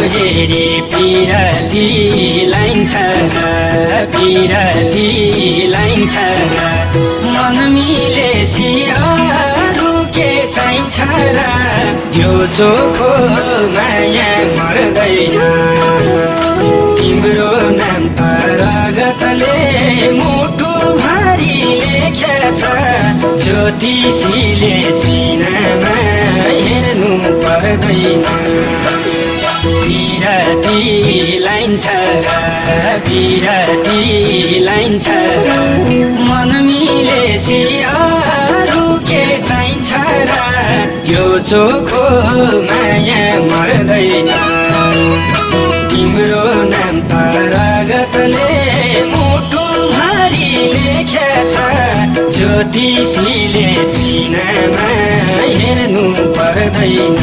हेरी पिरती लाइन्छ र पिरती लाइन्छ र मन मिलेसी अरू के चाहिन्छ र यो चोखो माया मर्दैन तिम्रो नाम त रगतले मुटु भारी लेखेछ ज्योतिषीले चिनामा हेर्नु पर्दैन पिरती लाइन्छ र पिरती लाइन्छ र मन मिलेसी अरू के चाहिन्छ र यो चोखो माया मर्दैन तिम्रो नाम त रगतले मुटु भारी लेखेछ ज्योतिषीले चिनामा हेर्नु पर्दैन